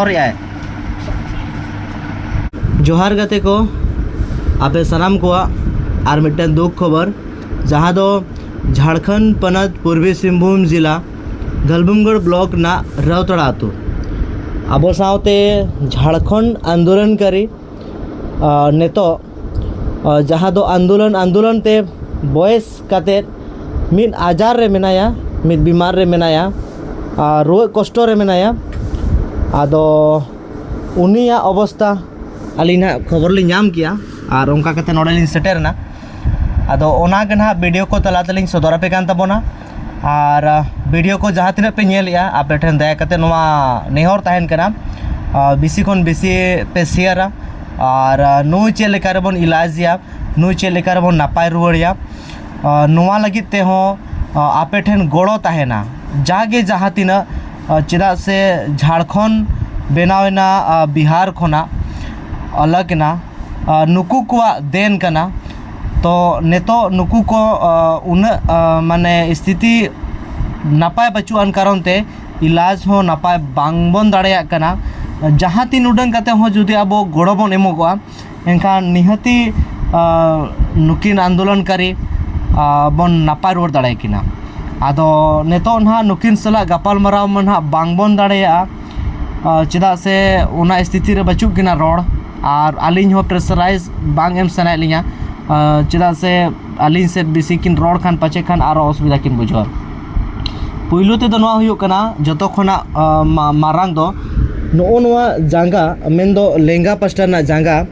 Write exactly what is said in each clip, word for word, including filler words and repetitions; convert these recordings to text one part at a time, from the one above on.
ᱚᱨ ᱮᱜᱼᱟᱭ᱾ ᱡᱚᱦᱟᱨ ᱜᱟᱛᱮ ᱠᱚ, ᱟᱯᱮ ᱥᱟᱱᱟᱢ ᱠᱚᱣᱟᱜ ᱟᱨ ᱢᱤᱫᱴᱮᱱ ᱫᱩᱠ ᱠᱷᱚᱵᱚᱨ, ᱡᱟᱦᱟᱸ ᱫᱚ ᱡᱷᱟᱲᱠᱷᱚᱸᱰ ᱯᱚᱱᱚᱛ ᱯᱩᱨᱵᱤ ᱥᱤᱝᱵᱷᱩᱢ ᱡᱮᱞᱟ ᱜᱟᱞᱵᱩᱢᱜᱚᱲ ᱵᱞᱚᱠ ᱨᱮᱱᱟᱜ ᱨᱟᱣᱛᱟᱲᱟ ᱟᱹᱛᱩ᱾ ᱟᱵᱚ ᱥᱟᱶᱛᱮ ᱡᱷᱟᱲᱠᱷᱚᱸᱰ ᱟᱱᱫᱳᱞᱚᱱᱠᱟᱨᱤ, ᱟᱨ ᱱᱤᱛᱚᱜ, ᱟᱨ ᱡᱟᱦᱟᱸ ᱫᱚ ᱟᱱᱫᱳᱞᱚᱱ ᱟᱱᱫᱳᱞᱚᱱ ᱛᱮ ᱵᱚᱭᱮᱥ ᱠᱟᱛᱮᱫ ᱢᱤᱫ ᱟᱡᱟᱨ ᱨᱮ ᱢᱮᱱᱟᱭᱟ, ᱢᱤᱫ ᱵᱤᱢᱟᱨ ᱨᱮ ᱢᱮᱱᱟᱭᱟ, ᱟᱨ ᱨᱩᱣᱟᱹ ᱠᱚᱥᱴᱚ ᱨᱮ ᱢᱮᱱᱟᱭᱟ᱾ ᱟᱫᱚ ᱩᱱᱤᱭᱟᱜ ᱚᱵᱚᱥᱛᱟ ᱟᱹᱞᱤᱧ ᱱᱟᱦᱟᱜ ᱠᱷᱚᱵᱚᱨ ᱞᱤᱧ ᱧᱟᱢ ᱠᱮᱜᱼᱟ, ᱟᱨ ᱚᱱᱠᱟ ᱠᱟᱛᱮ ᱱᱚᱰᱮ ᱞᱤᱧ ᱥᱮᱴᱮᱨ ᱮᱱᱟ᱾ ᱟᱫᱚ ᱚᱱᱟ ᱜᱮ ᱱᱟᱦᱟᱜ ᱵᱷᱤᱰᱤᱭᱳ ᱠᱚ ᱛᱟᱞᱟ ᱛᱮᱞᱤᱧ ᱥᱚᱫᱚᱨ ᱟᱯᱮ ᱠᱟᱱ ᱛᱟᱵᱚᱱᱟ᱾ ᱟᱨ, ᱟ, ᱵᱷᱤᱰᱤᱭᱳ ᱠᱚ ᱡᱟᱦᱟᱸ ᱛᱤᱱᱟᱹᱜ ᱯᱮ ᱧᱮᱞᱮᱜᱼᱟ, ᱟᱯᱮ ᱴᱷᱮᱱ ᱫᱟᱭᱟ ᱠᱟᱛᱮ ᱱᱚᱣᱟ ᱱᱮᱦᱚᱨ ᱛᱟᱦᱮᱱ ᱠᱟᱱᱟ, ᱟ, ᱵᱮᱥᱤ ᱠᱷᱚᱱ ᱵᱮᱥᱤ ᱯᱮ ᱥᱮᱭᱟᱨᱟ᱾ ᱟᱨ, ᱟ, ᱱᱩᱭ ᱪᱮᱫ ᱞᱮᱠᱟ ᱨᱮᱵᱚᱱ ᱤᱞᱟᱡᱽ ᱮᱭᱟ, ᱱᱩᱭ ᱪᱮᱫ ᱞᱮᱠᱟ ᱨᱮᱵᱚᱱ ᱱᱟᱯᱟᱭ ᱨᱩᱣᱟᱹᱲᱮᱭᱟ, ᱟ, ᱱᱚᱣᱟ ᱞᱟᱹᱜᱤᱫ ᱛᱮᱦᱚᱸ, ᱟ, ᱟᱯᱮ ᱴᱷᱮᱱ ᱜᱚᱲᱚ ᱛᱟᱦᱮᱱᱟ ᱡᱟᱜᱮ ᱡᱟᱦᱟᱸ ᱛᱤᱱᱟᱹᱜ᱾ ᱟ, ᱪᱮᱫᱟᱜ ᱥᱮ ᱡᱷᱟᱲᱠᱷᱚᱸᱰ ᱵᱮᱱᱟᱣ ᱮᱱᱟ, ᱟ, ᱵᱤᱦᱟᱨ ᱠᱷᱚᱱᱟᱜ ᱟᱞᱟᱜᱽ ᱮᱱᱟ, ᱟ, ᱱᱩᱠᱩ ᱠᱚᱣᱟᱜ ᱫᱮᱱ ᱠᱟᱱᱟ᱾ ᱛᱚ ᱱᱤᱛᱚᱜ ᱱᱩᱠᱩ ᱠᱚ, ᱟ, ᱩᱱᱟᱹᱜ, ᱟ, ᱢᱟᱱᱮ ᱥᱛᱷᱤᱛᱤ ᱱᱟᱯᱟᱭ ᱵᱟᱹᱪᱩᱜ ᱟᱱ ᱠᱟᱨᱚᱱ ᱛᱮ ᱤᱞᱟᱡᱽ ᱦᱚᱸ ᱱᱟᱯᱟᱭ ᱵᱟᱝ ᱵᱚᱱ ᱫᱟᱲᱮᱭᱟᱜ ᱠᱟᱱᱟ᱾ ᱡᱟᱦᱟᱸ ᱛᱤᱱ ᱩᱰᱟᱹᱝ ᱠᱟᱛᱮ ᱦᱚᱸ ᱡᱩᱫᱤ ᱟᱵᱚ ᱜᱚᱲᱚ ᱵᱚᱱ ᱮᱢᱚᱜᱚᱜᱼᱟ, ᱮᱱᱠᱷᱟᱱ ᱱᱤᱦᱟᱹᱛᱤ, ᱟ, ᱱᱩᱠᱤᱱ ᱟᱱᱫᱳᱞᱚᱱᱠᱟᱨᱤ, ᱟ, ᱵᱚᱱ ᱱᱟᱯᱟᱭ ᱨᱩᱣᱟᱹᱲ ᱫᱟᱲᱮᱭᱟᱠᱤᱱᱟ᱾ ᱟᱫᱚ ᱱᱤᱛᱚᱜ ᱱᱟᱦᱟᱜ ᱱᱩᱠᱤᱱ ᱥᱟᱞᱟᱜ ᱜᱟᱯᱟᱞ ᱢᱟᱨᱟᱣ ᱢᱟ ᱱᱟᱦᱟᱜ ᱵᱟᱝ ᱵᱚᱱ ᱫᱟᱲᱮᱭᱟᱜᱼᱟ, ᱟ, ᱪᱮᱫᱟᱜ ᱥᱮ ᱚᱱᱟ ᱥᱛᱷᱤᱛᱤ ᱨᱮ ᱵᱟᱹᱪᱩᱜ ᱠᱤᱱᱟ ᱨᱚᱲ, ᱟᱨ ᱟᱹᱞᱤᱧ ᱦᱚᱸ ᱯᱨᱮᱥᱟᱨᱟᱭᱤᱡᱽ ᱵᱟᱝ ᱮᱢ ᱥᱟᱱᱟᱭᱮᱫ ᱞᱤᱧᱟ, ᱟ, ᱪᱮᱫᱟᱜ ᱥᱮ ᱟᱹᱞᱤᱧ ᱥᱮᱫ ᱵᱮᱥᱤ ᱠᱤᱱ ᱨᱚᱲ ᱠᱷᱟᱱ ᱯᱟᱪᱮ ᱠᱷᱟᱱ ᱟᱨᱚ ᱚᱥᱩᱵᱤᱫᱷᱟ ᱠᱤᱱ ᱵᱩᱡᱷᱟᱹᱣᱟ᱾ ᱯᱩᱭᱞᱩ ᱛᱮᱫᱚ ᱱᱚᱣᱟ ᱦᱩᱭᱩᱜ ᱠᱟᱱᱟ, ᱡᱚᱛᱚ ᱠᱷᱚᱱᱟᱜ, ᱟ, ᱢᱟ-, ᱢᱟᱨᱟᱝ ᱫᱚ ᱱᱚᱜᱼᱚ ᱱᱚᱣᱟ ᱡᱟᱸᱜᱟ, ᱢᱮᱱᱫᱚ ᱞᱮᱸᱜᱟ ᱯᱟᱥᱴᱟ ᱨᱮᱱᱟᱜ ᱡᱟᱸᱜᱟ,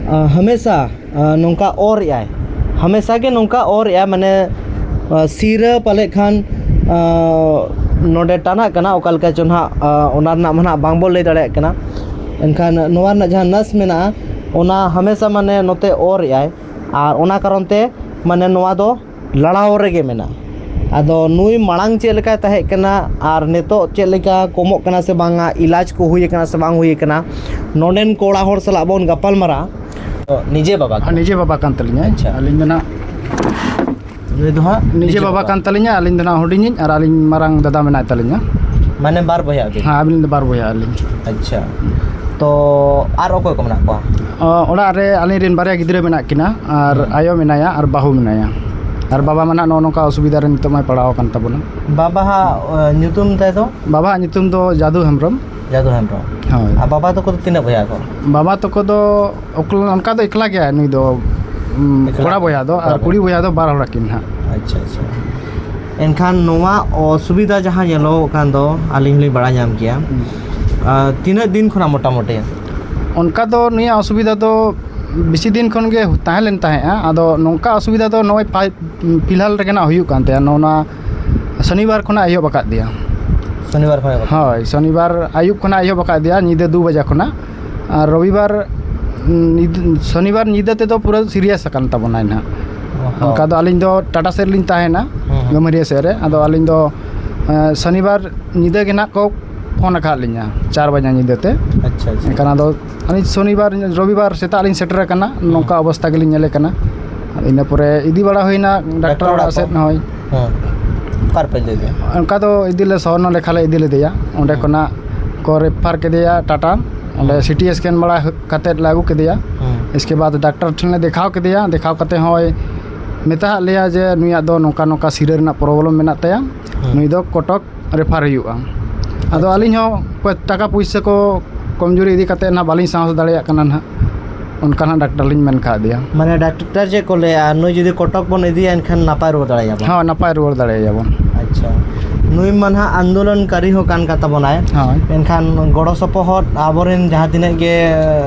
ᱟ, ᱦᱟᱢᱮᱥᱟ, ᱟ, ᱱᱚᱝᱠᱟ ᱚᱨ ᱮᱜᱼᱟᱭ, ᱦᱟᱢᱮᱥᱟ ᱜᱮ ᱱᱚᱝᱠᱟ ᱚᱨ ᱮᱜᱼᱟᱭ, ᱢᱟᱱᱮ, ᱟ, ᱥᱤᱨᱟᱹ ᱯᱟᱞᱮᱫ ᱠᱷᱟᱱ, ᱟ, ᱱᱚᱰᱮ ᱴᱟᱱᱟᱜ ᱠᱟᱱᱟ, ᱚᱠᱟ ᱞᱮᱠᱟ ᱪᱚ ᱱᱟᱦᱟᱜ, ᱟ, ᱚᱱᱟ ᱨᱮᱱᱟᱜ ᱢᱟ ᱱᱟᱦᱟᱜ ᱵᱟᱝ ᱵᱚᱱ ᱞᱟᱹᱭ ᱫᱟᱲᱮᱭᱟᱜ ᱠᱟᱱᱟ᱾ ᱮᱱᱠᱷᱟᱱ ᱱᱚᱣᱟ ᱨᱮᱱᱟᱜ ᱡᱟᱦᱟᱸ ᱱᱟᱥ ᱢᱮᱱᱟᱜᱼᱟ, ᱚᱱᱟ ᱦᱟᱢᱮᱥᱟ ᱢᱟᱱᱮ ᱱᱚᱛᱮ ᱚᱨ ᱮᱜᱼᱟᱭ, ᱟᱨ ᱚᱱᱟ ᱠᱟᱨᱚᱱ ᱛᱮ ᱢᱟᱱᱮ ᱱᱚᱣᱟ ᱫᱚ ᱞᱟᱲᱟᱣ ᱨᱮᱜᱮ ᱢᱮᱱᱟᱜᱼᱟ᱾ ᱟᱫᱚ ᱱᱩᱭ ᱢᱟᱲᱟᱝ ᱪᱮᱫ ᱞᱮᱠᱟᱭ ᱛᱟᱦᱮᱸ ᱠᱟᱱᱟ ᱟᱨ ᱱᱤᱛᱚᱜ ᱪᱮᱫ ᱞᱮᱠᱟ ᱠᱚᱢᱚᱜ ᱠᱟᱱᱟ ᱥᱮ ᱵᱟᱝᱟ, ᱤᱞᱟᱡᱽ ᱠᱚ ᱦᱩᱭ ᱟᱠᱟᱱᱟ ᱥᱮ ᱵᱟᱝ ᱦᱩᱭ ᱟᱠᱟᱱᱟ, ᱱᱚᱰᱮᱱ ᱠᱚ ᱚᱲᱟᱜ ᱦᱚᱲ ᱥᱟᱞᱟᱜ ᱵᱚᱱ ᱜᱟᱯᱟᱞ ᱢᱟᱨᱟᱜᱼᱟ᱾ ᱱᱤᱡᱮ ᱵᱟᱵᱟ ᱟᱨ ᱠᱟᱱᱟ? ᱱᱤᱡᱮ ᱵᱟᱵᱟ ᱠᱟᱱ ᱛᱟᱹᱞᱤᱧᱟ᱾ ᱟᱪᱪᱷᱟ᱾ ᱟᱹᱞᱤᱧ ᱫᱚ ᱱᱟᱜ ᱱᱩᱭ ᱫᱚ ᱦᱟᱸᱜ ᱱᱤᱡᱮ ᱱᱤᱡᱮ ᱵᱟᱵᱟ ᱵᱟᱵᱟ᱾ ᱠᱟᱱ ᱛᱟᱹᱞᱤᱧᱟ, ᱟᱹᱞᱤᱧ ᱫᱚ ᱱᱟᱜ ᱦᱩᱰᱤᱧᱤᱡ ᱟᱨ ᱟᱹᱞᱤᱧ ᱢᱟᱨᱟᱝ ᱫᱟᱫᱟ ᱢᱮᱱᱟᱭ ᱛᱟᱹᱞᱤᱧᱟ᱾ ᱢᱟᱱᱮ ᱵᱟᱨ ᱵᱚᱭᱦᱟ ᱟᱹᱵᱤᱱ? ᱦᱮᱸ, ᱟᱹᱵᱤᱱ ᱫᱚ ᱵᱟᱨ ᱵᱚᱭᱦᱟ ᱟᱹᱞᱤᱧ᱾ ᱟᱪᱪᱷᱟ, ᱛᱚ ᱟᱨ ᱚᱠᱚᱭ ᱠᱚ ᱢᱮᱱᱟᱜ ᱠᱚᱣᱟ? ᱚ, ᱚᱲᱟᱜ ᱨᱮ ᱟᱹᱞᱤᱧ ᱨᱮᱱ ᱵᱟᱨᱭᱟ ᱜᱤᱫᱽᱨᱟᱹ ᱢᱮᱱᱟᱜ ᱠᱤᱱᱟ, ᱟᱨ ᱦᱩᱸ᱾ ᱟᱭᱳ ᱢᱮᱱᱟᱭᱟ ᱟᱨ ᱵᱟᱹᱦᱩ ᱢᱮᱱᱟᱭᱟ᱾ ᱟᱨ ᱵᱟᱵᱟ ᱢᱟ ᱱᱟᱜ ᱱᱚᱜᱼᱚ ᱱᱚᱝᱠᱟ ᱚᱥᱩᱵᱤᱫᱷᱟ ᱨᱮ ᱱᱤᱛᱚᱜ ᱢᱟᱭ ᱯᱟᱲᱟᱣ ᱟᱠᱟᱱ ᱛᱟᱵᱚᱱᱟ᱾ ᱵᱟᱵᱟᱣᱟᱜ, ᱚ, ᱧᱩᱛᱩᱢ ᱛᱟᱭ ᱫᱚ? ᱵᱟᱵᱟᱣᱟᱜ ᱧᱩᱛᱩᱢ ᱫᱚ ᱡᱟᱫᱩ ᱦᱮᱢᱵᱨᱚᱢ᱾ ᱡᱟᱫᱩ ᱦᱮᱢᱵᱨᱚᱢ᱾ ᱦᱳᱭ᱾ ᱟᱨ ᱵᱟᱵᱟ ᱛᱟᱠᱚ ᱫᱚ ᱛᱤᱱᱟᱹᱜ ᱵᱚᱭᱦᱟ ᱠᱚ? ᱵᱟᱵᱟ ᱛᱟᱠᱚ ᱫᱚ ᱚᱠ-, ᱚᱱᱠᱟ ᱫᱚ ᱮᱠᱞᱟ ᱜᱮᱭᱟ ᱱᱩᱭ ᱫᱚ, ᱩᱢ, ᱮᱠᱞᱟ ᱠᱚᱲᱟ ᱜᱮ? ᱵᱚᱭᱦᱟ ᱫᱚ, ᱠᱚᱲᱟ ᱟᱨ ᱵᱚᱭᱦᱟ᱾ ᱠᱩᱲᱤ ᱵᱚᱭᱦᱟ ᱫᱚ ᱵᱟᱨ ᱦᱚᱲ ᱟᱹᱠᱤᱱ ᱦᱟᱸᱜ᱾ ᱟᱪᱪᱷᱟ, ᱟᱪᱪᱷᱟ᱾ ᱮᱱᱠᱷᱟᱱ ᱱᱚᱣᱟ ᱚᱥᱩᱵᱤᱫᱷᱟ ᱡᱟᱦᱟᱸ ᱧᱮᱞᱚᱜᱚᱜ ᱠᱟᱱ ᱫᱚ, ᱟᱹᱞᱤᱧ ᱦᱚᱸᱞᱤᱧ ᱵᱟᱲᱟᱭ ᱧᱟᱢ ᱠᱮᱭᱟ᱾ ᱦᱩᱸ᱾ ᱟᱨ ᱛᱤᱱᱟᱹᱜ ᱫᱤᱱ ᱠᱷᱚᱱᱟᱜ ᱢᱚᱴᱟᱢᱩᱴᱤ? ᱚᱱᱠᱟ ᱫᱚ ᱱᱩᱭᱟᱜ ᱚᱥᱩᱵᱤᱫᱷᱟ ᱫᱚ ᱵᱮᱥᱤ ᱫᱤᱱ ᱠᱷᱚᱱ ᱜᱮ ᱛᱟᱦᱮᱸ ᱞᱮᱱ ᱛᱟᱦᱮᱸᱫᱼᱟ᱾ ᱟᱫᱚ ᱱᱚᱝᱠᱟ ᱚᱥᱩᱵᱤᱫᱷᱟ ᱫᱚ ᱱᱚᱜᱼᱚᱭ ᱯᱷᱟᱭ-, ᱯᱷᱤᱞᱦᱟᱞ ᱨᱮᱜᱮ ᱱᱟᱜ ᱦᱩᱭᱩᱜ ᱠᱟᱱ ᱛᱟᱭᱟ᱾ ᱱᱚᱜᱼᱚ ᱱᱚᱣᱟ ᱥᱚᱱᱤᱵᱟᱨ ᱠᱷᱚᱱᱟᱜ ᱮᱦᱚᱵ ᱟᱠᱟᱫ ᱫᱮᱭᱟ᱾ ᱥᱚᱱᱤᱵᱟᱨ ᱠᱷᱚᱱᱟᱜ ᱮᱦᱚᱵ? ᱦᱳᱭ, ᱥᱚᱱᱤᱵᱟᱨ ᱟᱹᱭᱩᱵ ᱠᱷᱚᱱᱟᱜ ᱮᱦᱚᱵ ᱟᱠᱟᱫ ᱫᱮᱭᱟ, ᱧᱤᱫᱟᱹ ᱫᱩ ᱵᱟᱡᱟ ᱠᱷᱚᱱᱟᱜ᱾ ᱟᱨ ᱨᱚᱵᱤᱵᱟᱨ, ᱧᱤᱫ-, ᱥᱚᱱᱤᱵᱟᱨ ᱧᱤᱫᱟᱹ ᱛᱮᱫᱚ ᱯᱩᱨᱟᱹ ᱥᱤᱨᱤᱭᱟᱥ ᱟᱠᱟᱱ ᱛᱟᱵᱚᱱᱟᱭ ᱱᱟᱦᱟᱜ᱾ ᱚ ᱦᱚᱸ᱾ ᱚᱱᱠᱟ ᱫᱚ ᱟᱹᱞᱤᱧ ᱫᱚ ᱴᱟᱴᱟ ᱥᱮᱫ ᱨᱮᱞᱤᱧ ᱛᱟᱦᱮᱱᱟ, ᱦᱩᱸ, ᱦᱩᱸ᱾ ᱜᱟᱹᱢᱟᱹᱨᱤᱭᱟᱹ ᱥᱮᱫ ᱨᱮ᱾ ᱟᱫᱚ ᱟᱹᱞᱤᱧ ᱫᱚ, ᱮᱸ, ᱥᱚᱱᱤᱵᱟᱨ ᱧᱤᱫᱟᱹ ᱜᱮ ᱱᱟᱦᱟᱜ ᱠᱚ ᱯᱷᱳᱱ ᱟᱠᱟᱫ ᱞᱤᱧᱟ, ᱪᱟᱨ ᱵᱟᱡᱟ ᱧᱤᱫᱟᱹ ᱛᱮ᱾ ᱟᱪᱪᱷᱟ, ᱟᱪᱪᱷᱟ᱾ ᱮᱱᱠᱷᱟᱱ ᱟᱫᱚ ᱟᱹᱞᱤᱧ ᱥᱚᱱᱤᱵᱟᱨ, ᱨᱚᱵᱤᱵᱟᱨ ᱥᱮᱛᱟᱜ ᱞᱤᱧ ᱥᱮᱴᱮᱨ ᱟᱠᱟᱱᱟ, ᱦᱩᱸ᱾ ᱱᱚᱝᱠᱟ ᱚᱵᱚᱥᱛᱟ ᱜᱮᱞᱤᱧ ᱧᱮᱞᱮ ᱠᱟᱱᱟ᱾ ᱤᱱᱟᱹ ᱯᱚᱨᱮ ᱤᱫᱤ ᱵᱟᱲᱟ ᱦᱩᱭᱱᱟ ᱰᱟᱠᱛᱟᱨ ᱰᱟᱠᱛᱟᱨ ᱚᱲᱟᱜ ᱚᱲᱟᱜ ᱥᱮᱫ, ᱠᱚ? ᱦᱳᱭ᱾ ᱦᱮᱸ᱾ ᱚᱠᱟ ᱨᱮᱯᱮ ᱤᱫᱤ ᱞᱮᱫᱮᱭᱟ? ᱚᱱᱠᱟ ᱫᱚ ᱤᱫᱤ ᱞᱮ ᱥᱚᱨᱱᱚ ᱞᱮᱠᱷᱟ ᱞᱮ ᱤᱫᱤ ᱞᱮᱫᱮᱭᱟ᱾ ᱚᱸᱰᱮ ᱦᱮᱸ᱾ ᱠᱷᱚᱱᱟᱜ ᱠᱚ ᱨᱮᱯᱷᱟᱨ ᱠᱮᱫᱮᱭᱟ ᱴᱟᱴᱟ᱾ ᱚᱸᱰᱮ ᱦᱮᱸ᱾ ᱥᱤ ᱴᱤ ᱥᱠᱮᱱ ᱵᱟᱲᱟ ᱠᱟᱛᱮᱫ ᱞᱮ ᱟᱹᱜᱩ ᱠᱮᱫᱮᱭᱟ᱾ ᱦᱮᱸ᱾ ᱤᱥᱠᱮ ᱵᱟᱫᱽ ᱰᱟᱠᱛᱟᱨ ᱴᱷᱮᱱ ᱞᱮ ᱫᱮᱠᱷᱟᱣ ᱠᱮᱫᱮᱭᱟ᱾ ᱫᱮᱠᱷᱟᱣ ᱠᱟᱛᱮᱫ ᱦᱚᱸᱭ ᱢᱮᱛᱟᱦᱟᱫ ᱞᱮᱭᱟ ᱡᱮ ᱱᱩᱭᱟᱜ ᱫᱚ ᱱᱚᱝᱠᱟ ᱱᱚᱝᱠᱟ ᱥᱤᱨᱟᱹ ᱨᱮᱱᱟᱜ ᱯᱨᱚᱵᱞᱮᱢ ᱢᱮᱱᱟᱜ ᱛᱟᱭᱟ᱾ ᱦᱮᱸ᱾ ᱱᱩᱭ ᱫᱚ ᱠᱚᱴᱚᱠ ᱨᱮᱯᱷᱟᱨ ᱦᱩᱭᱩᱜᱼᱟ᱾ ᱟᱫᱚ ᱟᱪᱪᱷᱟ᱾ ᱟᱹᱞᱤᱧ ᱦᱚᱸ ᱯᱚ-, ᱴᱟᱠᱟ ᱯᱩᱭᱥᱟᱹ ᱠᱚ ᱠᱚᱢᱡᱩᱨᱤ ᱤᱫᱤ ᱠᱟᱛᱮᱫ ᱱᱟᱦᱟᱜ ᱵᱟᱹᱞᱤᱧ ᱥᱟᱦᱚᱥ ᱫᱟᱲᱮᱭᱟᱜ ᱠᱟᱱᱟ ᱱᱟᱦᱟᱜ, ᱚᱱᱠᱟ ᱱᱟᱦᱟᱜ ᱰᱟᱠᱛᱟᱨ ᱞᱤᱧ ᱢᱮᱱ ᱠᱟᱣᱫᱮᱭᱟ᱾ ᱢᱟᱱᱮ ᱰᱟᱠᱛᱟᱨ ᱪᱮᱫ ᱠᱚ ᱞᱟᱹᱭᱟ, ᱱᱩᱭ ᱡᱩᱫᱤ ᱠᱚᱴᱚᱠ ᱵᱚᱱ ᱤᱫᱤᱭᱟ ᱮᱱᱠᱷᱟᱱ ᱱᱟᱯᱟᱭ ᱨᱩᱣᱟᱹᱲ ᱫᱟᱲᱮᱭᱟᱜᱼᱟ ᱵᱚᱱ? ᱦᱚᱸ, ᱱᱟᱯᱟᱭ ᱨᱩᱣᱟᱹᱲ ᱫᱟᱲᱮᱭᱟᱵᱚᱱ᱾ ᱟᱪᱪᱷᱟ, ᱱᱩᱭ ᱢᱟ ᱱᱟᱦᱟᱜ ᱟᱱᱫᱳᱞᱚᱱᱠᱟᱨᱤ ᱦᱚᱸ ᱠᱟᱱ ᱠᱟᱛᱟ ᱵᱚᱱᱟᱭ᱾ ᱦᱳᱭ᱾ ᱢᱮᱱᱠᱷᱟᱱ ᱜᱚᱲᱚ ᱥᱚᱯᱚᱦᱚᱫ ᱟᱵᱚᱨᱮᱱ ᱡᱟᱦᱟᱸ ᱛᱤᱱᱟᱹᱜ ᱜᱮ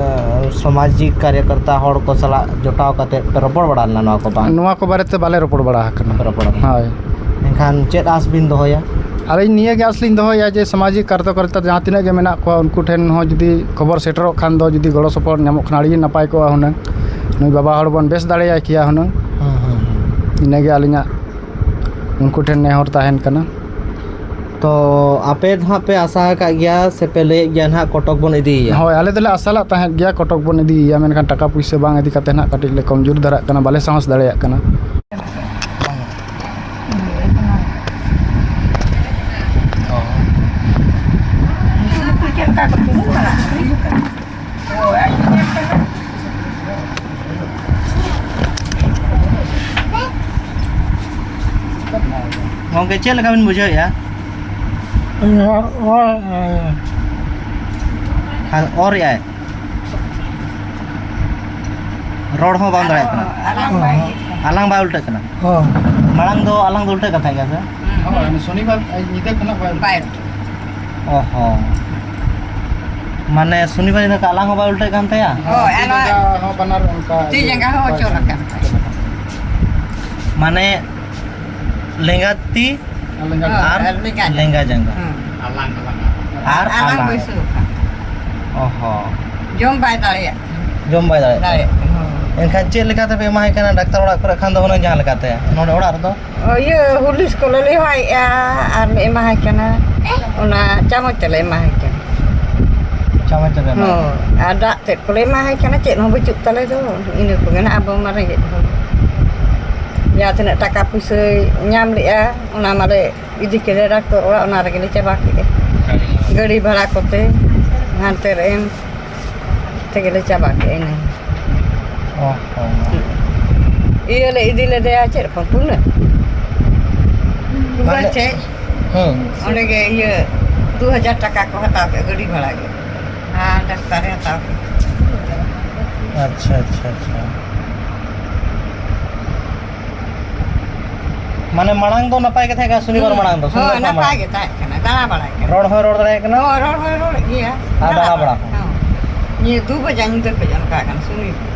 ᱥᱟᱢᱟᱡᱤᱠ ᱠᱟᱨᱭᱚᱠᱚᱨᱛᱟ ᱦᱚᱲ ᱠᱚ ᱥᱟᱞᱟᱜ ᱡᱚᱴᱟᱣ ᱠᱟᱛᱮᱫ ᱯᱮ ᱨᱚᱯᱚᱲ ᱵᱟᱲᱟ ᱞᱮᱱᱟ ᱱᱚᱣᱟ ᱠᱚ ᱵᱟᱝ? ᱱᱚᱣᱟ ᱠᱚ ᱵᱟᱨᱮᱛᱮ ᱵᱟᱞᱮ ᱨᱚᱯᱚᱲ ᱵᱟᱲᱟ ᱟᱠᱟᱱᱟ᱾ ᱵᱟᱯᱮ ᱨᱚᱯᱚᱲ ᱟᱠᱟᱱᱟ᱾ ᱦᱳᱭ᱾ ᱮᱱᱠᱷᱟᱱ ᱪᱮᱫ ᱟᱸᱥ ᱵᱤᱱ ᱫᱚᱦᱚᱭᱟ? ᱟᱹᱞᱤᱧ ᱱᱤᱭᱟᱹ ᱜᱮ ᱟᱸᱥ ᱞᱤᱧ ᱫᱚᱦᱚᱭᱟ ᱡᱮ ᱥᱟᱢᱟᱡᱤᱠ ᱠᱟᱨᱭᱚᱠᱚᱨᱛᱟ ᱡᱟᱦᱟᱸ ᱛᱤᱱᱟᱹᱜ ᱜᱮ ᱢᱮᱱᱟᱜ ᱠᱚᱣᱟ, ᱩᱱᱠᱩ ᱴᱷᱮᱱ ᱦᱚᱸ ᱡᱩᱫᱤ ᱠᱷᱚᱵᱚᱨ ᱥᱮᱴᱮᱨᱚᱜ ᱠᱷᱟᱱ ᱫᱚ, ᱡᱩᱫᱤ ᱜᱚᱲᱚ ᱥᱚᱯᱚᱦᱚᱫ ᱧᱟᱢᱚᱜ ᱠᱷᱟᱱ ᱟᱹᱰᱤ ᱜᱮ ᱱᱟᱯᱟᱭ ᱠᱚᱜᱼᱟ ᱦᱩᱱᱟᱹᱝ᱾ ᱱᱩᱭ ᱵᱟᱵᱟ ᱦᱚᱲ ᱵᱚᱱ ᱵᱮᱥ ᱫᱟᱲᱮᱭᱟᱭ ᱠᱮᱭᱟ ᱦᱩᱱᱟᱹᱝ᱾ ᱦᱩᱸ, ᱦᱩᱸ, ᱦᱩᱸ᱾ ᱤᱱᱟᱹᱜᱮ ᱟᱹᱞᱤᱧᱟᱜ ᱩᱱᱠᱩ ᱴᱷᱮᱱ ᱱᱮᱦᱚᱨ ᱛᱟᱦᱮᱱ ᱠᱟᱱᱟ᱾ ᱛᱚ ᱟᱯᱮ ᱫᱚ ᱦᱟᱸᱜ ᱯᱮ ᱟᱥᱟ ᱟᱠᱟᱫ ᱜᱮᱭᱟ ᱥᱮ ᱯᱮ ᱞᱟᱹᱭᱮᱫ ᱜᱮᱭᱟ ᱱᱟᱦᱟᱜ ᱠᱚᱴᱚᱠ ᱵᱚᱱ ᱤᱫᱤᱭᱮᱭᱟ? ᱦᱳᱭ, ᱟᱞᱮ ᱫᱚᱞᱮ ᱟᱥᱟ ᱞᱮᱫ ᱛᱟᱦᱮᱸᱫ ᱜᱮᱭᱟ ᱠᱚᱴᱚᱠ ᱵᱚᱱ ᱤᱫᱤᱭᱮᱭᱟ, ᱢᱮᱱᱠᱷᱟᱱ ᱴᱟᱠᱟ ᱯᱩᱭᱥᱟᱹ ᱵᱟᱝ ᱤᱫᱤ ᱠᱟᱛᱮ ᱱᱟᱦᱟᱜ ᱠᱟᱹᱴᱤᱡ ᱞᱮ ᱠᱚᱢᱡᱳᱨ ᱫᱷᱟᱨᱟᱜ ᱠᱟᱱᱟ, ᱵᱟᱞᱮ ᱥᱟᱦᱚᱥ ᱫᱟᱲᱮᱭᱟᱜ ᱠᱟᱱᱟ᱾ ᱚ᱾ ᱜᱚᱢᱠᱮ, ᱪᱮᱫ ᱞᱮᱠᱟ ᱵᱤᱱ ᱵᱩᱡᱷᱟᱹᱣᱮᱫᱼᱟ? ᱤᱧ ᱦᱚᱸ ᱚᱞ, ᱟᱨ ᱚᱨ ᱮᱫᱼᱟᱭ? ᱨᱚᱲ ᱦᱚᱸ ᱵᱟᱝ ᱫᱟᱲᱮᱭᱟᱜ ᱠᱟᱱᱟ᱾ ᱟᱞᱟᱝ ᱵᱟᱭ ᱩᱞᱴᱟᱹᱜ ᱠᱟᱱᱟ᱾ ᱦᱚᱸ᱾ ᱢᱟᱲᱟᱝ ᱫᱚ ᱟᱞᱟᱝ ᱫᱚ ᱩᱞᱴᱟᱹᱜ ᱠᱟᱱ ᱛᱟᱦᱮᱸ ᱜᱮᱭᱟ ᱥᱮ? ᱦᱳᱭ, ᱥᱚᱱᱤᱵᱟᱨ ᱧᱤᱫᱟᱹ ᱠᱷᱚᱱᱟᱜ ᱵᱟᱭ ᱩᱞᱴᱟᱹᱜ ᱠᱟᱱᱟ᱾ ᱚ ᱦᱚᱸ᱾ ᱢᱟᱱᱮ ᱥᱚᱱᱤᱵᱟᱨ ᱧᱤᱫᱟᱹ ᱠᱷᱚᱱ ᱟᱞᱟᱝ ᱦᱚᱸ ᱵᱟᱭ ᱩᱞᱴᱟᱹᱜ ᱠᱟᱱ ᱛᱟᱭᱟ? ᱦᱳᱭ, ᱛᱤ ᱡᱟᱸᱜᱟ ᱦᱚᱸ ᱵᱟᱱᱟᱨ ᱚᱱᱠᱟ ᱛᱤ ᱡᱟᱸᱜᱟ ᱦᱚᱸ ᱚᱪᱚᱞ ᱟᱠᱟᱱ ᱛᱟᱭᱟ᱾ ᱢᱟᱱᱮ ᱞᱮᱸᱜᱟ ᱛᱤ ᱟᱨ ᱞᱮᱸᱜᱟ ᱡᱟᱸᱜᱟ᱾ ᱦᱮᱸ᱾ ᱟᱨ ᱟᱞᱟᱝ ᱟᱞᱟᱝ᱾ ᱵᱟᱹᱭᱥᱟᱹᱣ ᱟᱠᱟᱱ᱾ ᱚ ᱦᱚᱸ᱾ ᱡᱚᱢ ᱵᱟᱭ ᱫᱟᱲᱮᱭᱟᱜ ᱠᱟᱱᱟ᱾ ᱡᱚᱢ ᱵᱟᱭ ᱫᱟᱲᱮᱭᱟᱜ ᱠᱟᱱᱟ᱾ ᱫᱟᱲᱮᱭᱟᱜ ᱠᱟᱱᱟ, ᱦᱳᱭ᱾ ᱮᱱᱠᱷᱟᱱ ᱪᱮᱫ ᱞᱮᱠᱟ ᱛᱮᱯᱮ ᱮᱢᱟᱭ ᱠᱟᱱᱟ ᱰᱟᱠᱛᱟᱨ ᱚᱲᱟᱜ ᱠᱚᱨᱮ ᱠᱷᱟᱱ ᱫᱚ ᱦᱩᱱᱟᱹᱝ ᱡᱟᱦᱟᱸ ᱞᱮᱠᱟᱛᱮ? ᱱᱚᱰᱮ ᱚᱲᱟᱜ ᱨᱮᱫᱚ? ᱚ, ᱤᱭᱟᱹ, ᱦᱩᱞᱤᱥ ᱠᱚᱞᱮ ᱞᱮᱣᱦᱟᱭᱮᱫᱼᱟ ᱟᱨ ᱞᱮ ᱮᱢᱟᱭ ᱠᱟᱱᱟ᱾ ᱚᱱᱟ ᱪᱟᱢᱚᱪ ᱛᱮᱞᱮ ᱮᱢᱟᱭ ᱠᱟᱱᱟ᱾ ᱪᱟᱢᱚᱪ ᱛᱮᱯᱮ ᱮᱢᱟᱭ ᱠᱟᱱᱟ? ᱦᱳᱭ, ᱟᱨ ᱫᱟᱜ ᱛᱮᱫ ᱠᱚᱞᱮ ᱮᱢᱟᱭ ᱠᱟᱱᱟ, ᱪᱮᱫ ᱦᱚᱸ ᱵᱟᱹᱪᱩᱜ ᱛᱟᱞᱮ ᱫᱚ᱾ ᱤᱱᱟᱹ ᱠᱚᱜᱮ ᱱᱟᱜ ᱟᱵᱚ ᱢᱟ ᱨᱮᱸᱜᱮᱡ ᱦᱚᱲ᱾ ᱡᱟᱦᱟᱸ ᱛᱤᱱᱟᱹᱜ ᱴᱟᱠᱟ ᱯᱩᱭᱥᱟᱹᱭ ᱧᱟᱢ ᱞᱮᱜᱼᱟ, ᱚᱱᱟ ᱢᱟᱞᱮ ᱤᱫᱤ ᱠᱮᱫᱮ ᱰᱟᱠᱛᱚᱨ ᱚᱲᱟᱜ, ᱚᱱᱟ ᱨᱮᱜᱮ ᱞᱮ ᱪᱟᱵᱟ ᱠᱮᱫᱼᱟ᱾ ᱜᱟᱹᱰᱤ ᱵᱷᱟᱲᱟ ᱠᱚᱛᱮ ᱦᱟᱱᱛᱮ ᱨᱮ ᱮᱢ ᱛᱮᱜᱮ ᱞᱮ ᱪᱟᱵᱟ ᱠᱮᱫᱼᱟ ᱤᱱᱟᱹ᱾ ᱚ ᱦᱚᱸ᱾ ᱤᱭᱟᱹ ᱞᱮ ᱤᱫᱤ ᱞᱮᱫᱮᱭᱟ, ᱪᱮᱫ ᱨᱚᱠᱚᱢ ᱯᱩᱱᱟᱹ? ᱢᱟᱱᱮ ᱪᱮᱫ? ᱦᱮᱸ᱾ ᱚᱸᱰᱮ ᱜᱮ ᱤᱭᱟᱹ ᱫᱩ ᱦᱟᱡᱟᱨ ᱴᱟᱠᱟ ᱠᱚ ᱦᱟᱛᱟᱣ ᱠᱮᱫᱼᱟ ᱜᱟᱹᱰᱤ ᱵᱷᱟᱲᱟ ᱜᱮ᱾ ᱟᱨ ᱰᱟᱠᱛᱟᱨᱮ ᱦᱟᱛᱟᱣ ᱠᱮᱫᱼᱟ᱾ ᱟᱪᱪᱷᱟ, ᱟᱪᱪᱷᱟ, ᱟᱪᱪᱷᱟ᱾ ᱢᱟᱱᱮ ᱢᱟᱲᱟᱝ ᱫᱚ ᱱᱟᱯᱟᱭ ᱜᱮ ᱛᱟᱦᱮᱸ ᱠᱟᱱᱟ, ᱥᱚᱱᱤᱵᱟᱨ ᱦᱩᱸ᱾ ᱢᱟᱲᱟᱝ ᱫᱚ, ᱦᱳᱭ, ᱥᱚᱱᱤᱵᱟᱨ ᱠᱷᱚᱱ ᱱᱟᱯᱟᱭ ᱢᱟᱲᱟᱝ᱾ ᱜᱮ ᱛᱟᱦᱮᱸ ᱠᱟᱱᱟ, ᱫᱟᱬᱟ ᱵᱟᱲᱟᱭ ᱠᱟᱱᱟ᱾ ᱨᱚᱲ ᱦᱚᱸᱭ ᱨᱚᱲ ᱫᱟᱲᱮᱭᱟᱜ ᱠᱟᱱᱟ? ᱦᱳᱭ, ᱨᱚᱲ ᱦᱚᱸᱭ ᱨᱚᱲᱮᱫ ᱜᱮᱭᱟ᱾ ᱟᱨ ᱫᱟᱬᱟ ᱫᱟᱬᱟ ᱵᱟᱲᱟ ᱵᱟᱲᱟ ᱦᱚᱸ᱾ ᱦᱚᱸ᱾ ᱱᱤᱭᱟᱹ ᱫᱩ ᱵᱟᱡᱟ ᱧᱤᱫᱟᱹ ᱠᱷᱚᱡ ᱚᱱᱠᱟ ᱠᱟᱱᱟ, ᱥᱚᱱᱤᱵᱟᱨ᱾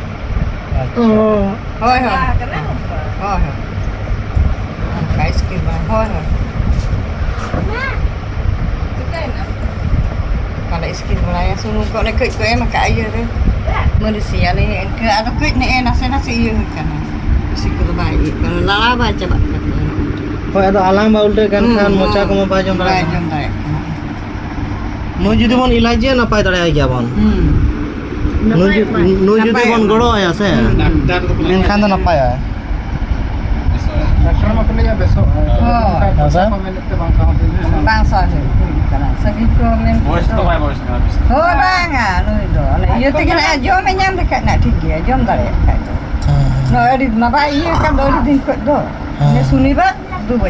ᱟᱪᱪᱷᱟ᱾ ᱦᱳᱭ, ᱦᱳᱭ᱾ ᱦᱳᱭ, ᱦᱳᱭ᱾ ᱚᱱᱠᱟ ᱤᱥᱠᱤᱨ ᱵᱟᱲᱟ, ᱦᱳᱭ, ᱦᱳᱭ᱾ ᱚᱱᱠᱟ ᱞᱮ ᱤᱥᱠᱤᱨ ᱵᱟᱲᱟᱭᱟ, ᱥᱩᱱᱩᱢ ᱠᱚ ᱚᱱᱮ ᱠᱟᱹᱡ ᱠᱚ ᱮᱢ ᱟᱠᱟᱫᱼᱟ ᱤᱭᱟᱹ ᱨᱮ, ᱢᱟᱹᱞᱤᱥ ᱮᱭᱟ ᱞᱮ ᱤᱱᱠᱟᱹ, ᱟᱫᱚ ᱠᱟᱹᱡ ᱱᱮᱜᱼᱮ ᱱᱟᱥᱮ ᱱᱟᱥᱮ ᱤᱭᱟᱹ ᱟᱠᱟᱱᱟ, ᱵᱮᱥᱤ ᱠᱚᱫᱚ ᱵᱟᱭ ᱤᱭᱟᱹᱜ ᱠᱟᱱᱟ, ᱞᱟᱲᱟ ᱵᱟᱭ ᱪᱟᱵᱟᱜ ᱠᱟᱱᱟ᱾ ᱦᱳᱭ, ᱟᱫᱚ ᱟᱞᱟᱝ ᱢᱟ ᱩᱞᱴᱟᱹ ᱠᱟᱱ ᱦᱩᱸ, ᱠᱷᱟᱱ ᱢᱚᱪᱟ ᱦᱩᱸ, ᱠᱚᱢᱟ ᱵᱟᱭ ᱡᱚᱢ ᱵᱟᱭ ᱫᱟᱲᱮᱭᱟᱜ ᱠᱟᱱᱟ᱾ ᱡᱚᱢ ᱫᱟᱲᱮᱭᱟᱜ ᱠᱟᱱᱟ᱾ ᱱᱩᱭ ᱡᱩᱫᱤ ᱵᱚᱱ ᱮᱞᱟᱡᱮᱭᱟ, ᱱᱟᱯᱟᱭ ᱫᱟᱲᱮᱭᱟᱭ ᱜᱮᱭᱟ ᱵᱚᱱ᱾ ᱦᱩᱸ᱾ ᱱᱩᱭ ᱡᱩ-, ᱱᱟᱯᱟᱭᱚᱜ ᱱᱩᱭ ᱢᱟ᱾ ᱡᱩᱫᱤ ᱵᱚᱱ ᱜᱚᱲᱚ ᱟᱭᱟ ᱥᱮ, ᱦᱩᱸ᱾ ᱮᱱᱠᱷᱟᱱ ᱫᱚ ᱱᱟᱯᱟᱭᱚᱜᱼᱟ᱾ ᱰᱟᱠᱛᱟᱨ ᱢᱟᱠᱚ ᱞᱟᱹᱭᱟ ᱵᱮᱥᱚᱜ ᱟᱭ᱾ ᱦᱳᱭ᱾ ᱟᱪᱪᱷᱟ᱾ ᱠᱚ ᱢᱮᱱᱮᱫ ᱛᱮ ᱵᱟᱝ ᱥᱟᱶ ᱦᱩᱭᱩᱜ ᱠᱟᱱᱟ᱾ ᱵᱟᱝ ᱥᱟᱶ ᱦᱩᱭᱩᱜ ᱠᱟᱱᱟ᱾ ᱥᱟᱺᱜᱤᱧ ᱠᱚ ᱢᱮᱱ ᱵᱚᱭᱮᱥ ᱛᱮᱫᱚ ᱫᱚ ᱵᱟᱭ ᱵᱚᱭᱮᱥ ᱠᱟᱱᱟ ᱵᱮᱥᱤ᱾ ᱦᱳᱭ, ᱵᱟᱝᱟ, ᱱᱩᱭ ᱫᱚ ᱚᱱᱮ ᱤᱭᱟᱹ ᱛᱮᱜᱮ ᱱᱟᱜ ᱡᱚᱢᱮ ᱧᱟᱢ ᱞᱮᱠᱷᱟᱡ ᱱᱟᱜ ᱴᱷᱤᱠ ᱜᱮᱭᱟ, ᱡᱚᱢ ᱫᱟᱲᱮᱭᱟᱜ ᱠᱷᱟᱡ ᱫᱚ᱾ ᱦᱮᱸ᱾ ᱱᱚᱜᱼᱚᱭ ᱟᱹᱰᱤ ᱢᱟ ᱵᱟᱭ ᱤᱭᱟᱹ ᱟᱠᱟᱱ ᱫᱚ ᱟᱹᱰᱤ ᱫᱤᱱ ᱠᱷᱚᱡ ᱫᱚ᱾ ᱦᱮᱸ᱾ ᱤᱱᱟᱹ ᱥᱚᱱᱤᱵᱟᱨ ᱫᱩ ᱵᱟᱡᱮ᱾